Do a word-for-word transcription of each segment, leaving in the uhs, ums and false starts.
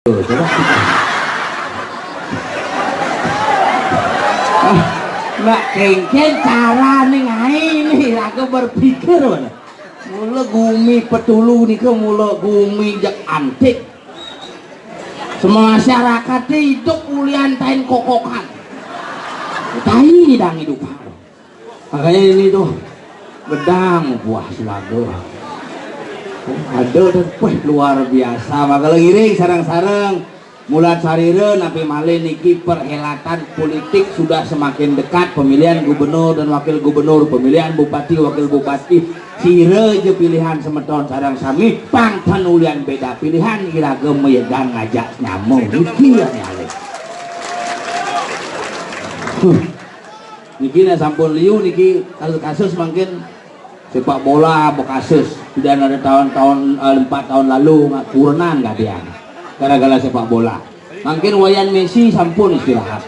Coba. Ah, nak kéngkén carané ngaé né, aku berpikir, mana? Mula gumi Petulu nika mula gumi jak antik. Semasyarakat idup ulian tain kokokan. Tai dang idup. Makanya ini tuh gedang buah selaga. Ada dan wah, luar biasa. Maka lagi ring sarang-sarang. Mulat sarira napi malih niki perhelatan politik sudah semakin dekat, pemilihan gubernur dan wakil gubernur, pemilihan bupati, wakil bupati. Sira ja pilihan semeton sareng sami, pang ten ulian beda pilihan, iraga mayegan ngajak nyama. Niki yang malih. Huh. Niki nek sampun liu niki kasus-kasus mangkin sepak bola bekasus. Tidak ada tahun-tahun, eh, empat tahun lalu nggak kurenan kadian. Gara-gara sepak bola. Mangkin wayan Messi sampun istirahat.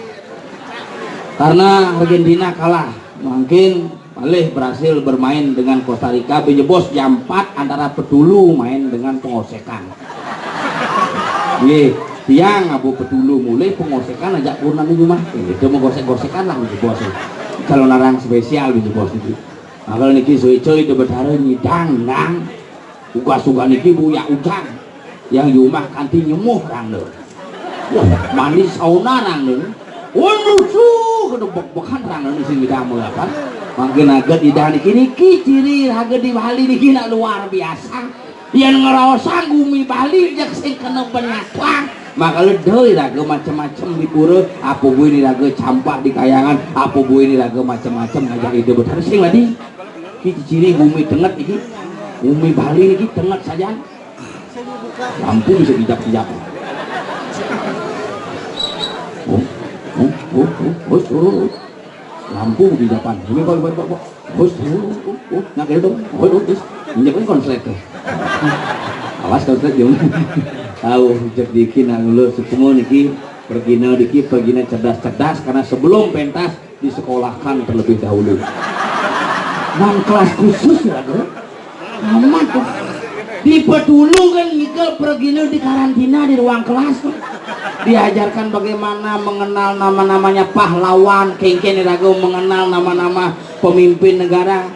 Karena Argentina kalah, mangkin malih berhasil bermain dengan Costa Rica, bejebos jam empat antara Petulu main dengan Pengosekan. Nggih, tiang abu Petulu mulih, Pengosekan ajak kurenan di rumah. Itu menggosék-gosékan lah bejebos. Kalau narang spesial bejebos itu. Nah, kalau niki suicoy de betara nyidang nang. Ugas-ugas niki buyak ujang. Yang di rumah kanti nyemuh rang de. Wah, mandi sauna rang de. Wah, lucu kena bek-bekan rang de sing idang mengapa. Mangkin aget idang niki, niki ciri raga di Bali niki nak luar biasa. Yang ngerosang gumi Bali jak sing kena penyatuan. Maka ledoi raga macam-macam di pura, apa buin raga campah di kayangan, apa buin raga macam-macam ngajak ide betara sing tadi. Iki ciri gumi tenget iki. Gumi Bali iki tenget saja. Lampu bisa kijap-kijap. Oh, oh, oh, oh, oh, oh, oh. Lampu kijapan. Ini kok, kok, kok, kok. Bos, oh, oh, oh, oh. Nak kira dong. Oh, oh, terus. Injek kan konslet tuh. Awas konslet, Jung. Tahu, jek diki nak ngulur sukma niki, pergina diki, pergina cerdas-cerdas, karena sebelum pentas disekolahkan terlebih dahulu. Nang kelas khusus ya, Bro. Amat tuh. Di Petulu kan ngikel pergina di karantina di ruang kelas tuh. Diajarkan bagaimana mengenal nama-namanya pahlawan, kengken raga mengenal nama-nama pemimpin negara.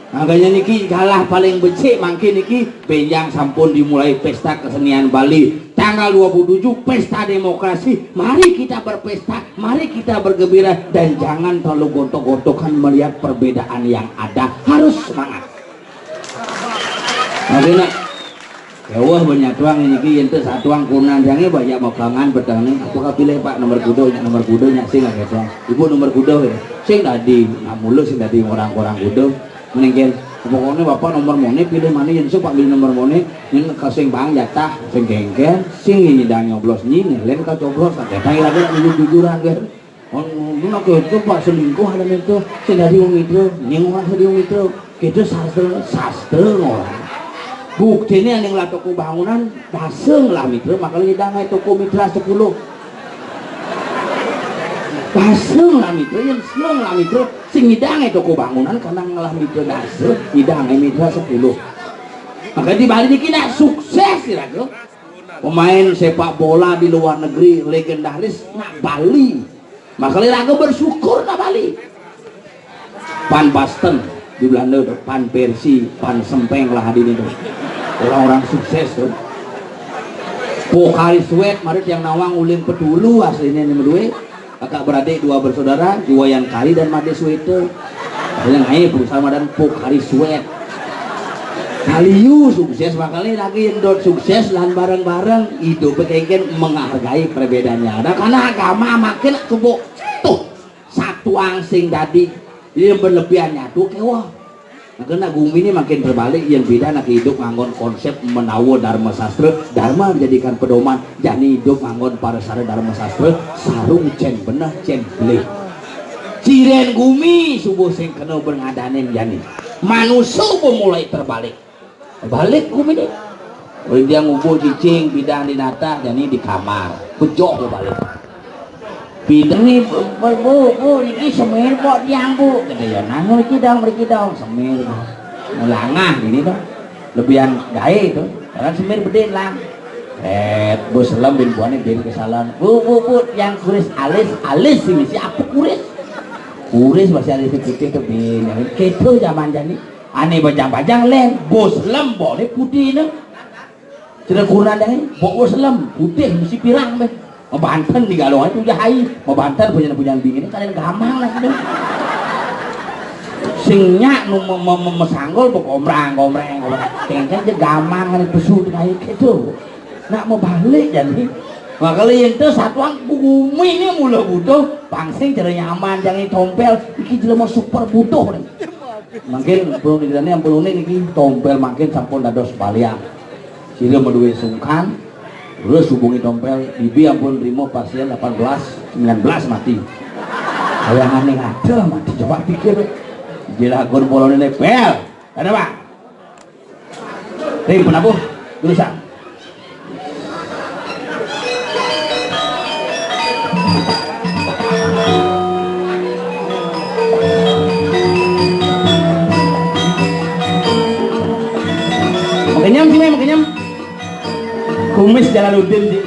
Makanya niki galah paling becik mangkin niki, benjang sampun dimulai pesta kesenian Bali. Tanggal dua puluh tujuh pesta demokrasi. Mari kita berpesta, mari kita bergembira dan jangan terlalu gontok-gontokan melihat perbedaan yang ada. Harus semangat. Makanya Yawah, banyatuang niki yen te satuang kunan jange banyak makangan petang ni. Apa kapilih Pak nomor kuda, nyak nomor kuda, nyak sing agak tuang. Ibu nomor kuda ya. Sing dadi, nak mula sing dadi orang-orang kuda. Mending pokoknya Bapak nomor mone pilih mana yen sok Pak pilih nomor mone, yen kasing bang jatah, sing genggen, sing nyidang nyoblos nyi, len ka coblos, tak jatah lagi nak jujur-jujuran kan. Anu, nak itu Pak selingkuh ada itu. Sing dadi wong itu, nying orang dadi wong itu. Kita sastra, sastra orang. Buktinya yang lah toko bangunan, daseng lah mitra, makanya hidang ae toko mitra sepuluh. Daseng lah mitra, yang seneng lah mitra, sing hidang ae toko bangunan, karena ngelah mitra daseng, hidang ae mitra sepuluh. Makanya di Bali niki nak sukses ya, Raga. Pemain sepak bola di luar negeri legendaris nak Bali. Makanya raga bersyukur nak Bali. Van Basten di Belanda tuh, Van Persie, Van Sempeng lah hadin itu. Orang-orang sukses tuh. Pokari Sweat, marit yang nawang ulin petulu aslinya ini berdua. Kakak beradik dua bersaudara, Iwayan Kari dan Made Sweta. Yang ae perusahaan madan Pokari Sweat. Kaliu sukses, makanya lagi yang dot sukses lan bareng-bareng hidup kengken menghargai perbedaannya. Ada karena agama makin kebo tuh satu angsing dadi yang berlebihan nyatu kewa. Nah, kena gumi ini makin terbalik, yang beda nak hidup nganggon konsep menawa dharma sastra, dharma dijadikan pedoman, jani hidup nganggon parasara dharma sastra, sarung cen beneh cen belih. Ciren gumi subuh sing kena bengadanin jani. Manusia pun mulai terbalik. Balik ku mini. Ulih dia ngubuh cicing, bidang di natah, jani di kamar. Bejoh ku balik. Bidang ni, bu, bu, bu, niki semir buat tiang, Bu. Kata ya, nanu niki dong, mriki dong, semir. Melangah gini dong. Lebihan gae tu. Karena semir bedin lah. Eh, bos lem bin buane bin kesalahan. Bu, bu, bu, yang kuris alis, alis sing isi apa kuris? Kuris masih alis putih tuh bin. Yang gitu zaman jani. Ane bajang-bajang len, bos lem boleh putih ne. Cedek kurna dai, bok bos lem, putih mesti pirang be. Mabanten di galongan itu jahai, mabanten punya punya bini kalian gamang lah gitu. Sing nyak nu me- me- me- mesanggol bok gombrang gombrang gombrang. Kengkeng je gamang kan pesu dai gitu. Nak mau balik jadi. Maka lain itu satuan bumi ini mula butuh pangsing cara nyaman jangan tompel iki jelema super butuh. Mungkin perlu digerani yang perlu niki tompel mungkin sampun dados balian. Sira maduwe sungkan, terus hubungi tompel, bibi ampun rimo pasien delapan belas, sembilan belas mati. Kayangane ada mati, coba pikir. Jelagon polone bel. Ada, Pak? Rim penabuh, tulisan. Makenyam sih, makenyam. Kumis Jalaluddin sih.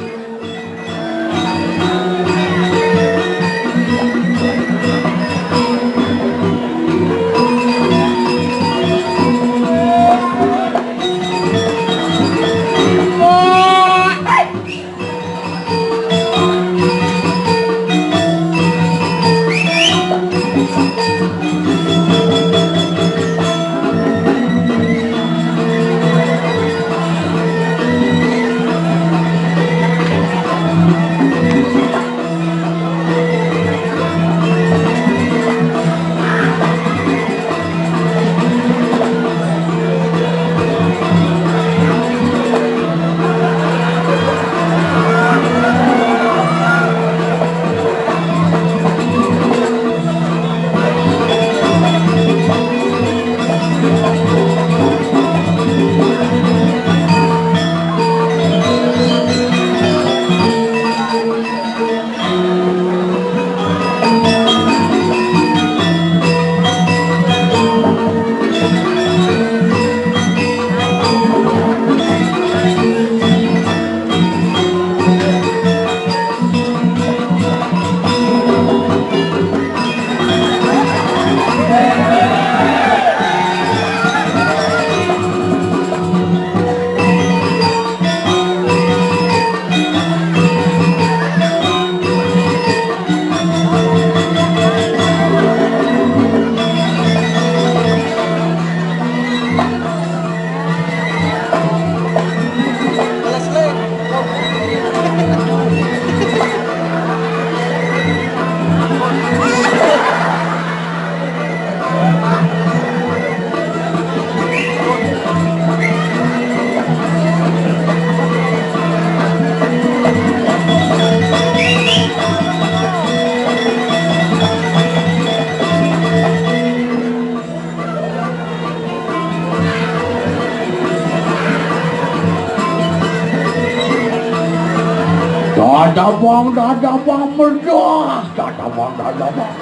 Dadabang, dadabang, meledak. Dadabang, dadabang.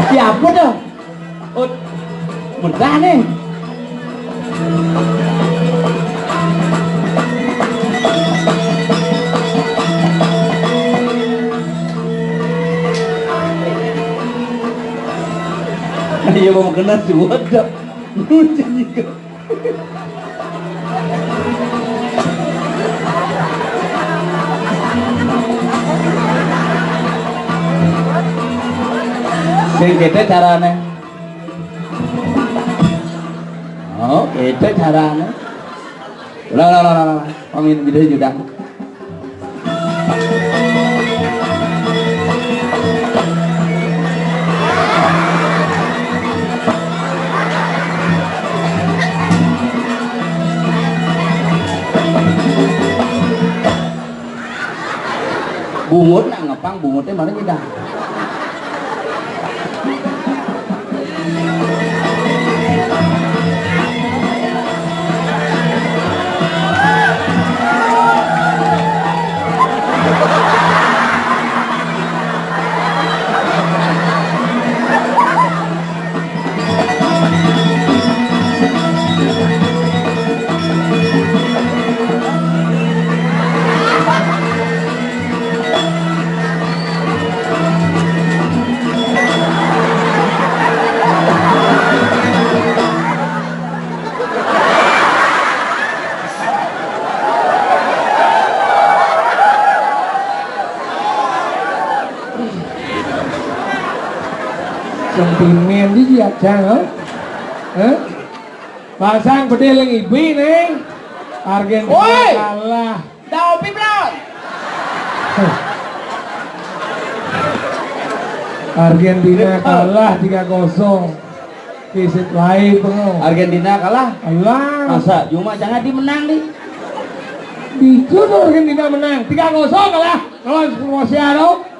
Siapa dah? Oh, mentah nih. Iya, mau kena suwet dah. Lucu juga. Sing kete carane. Oh, kete carane. Lah, lah, lah, lah, lah. Pamit video judang. Bungut nak ngepang, bungutnya mana kita? Sentimen di aja, no? Hah? Pasang bedil yang ibi nih. Argentina Woi! Kalah. Daopi, Bro. Argentina kalah tiga kosong. Kisit lain, bro. Argentina kalah. Alah. Masa cuma jangan dimenang nih. Di Argentina menang tiga kosong kalah lawan Kroasia, no?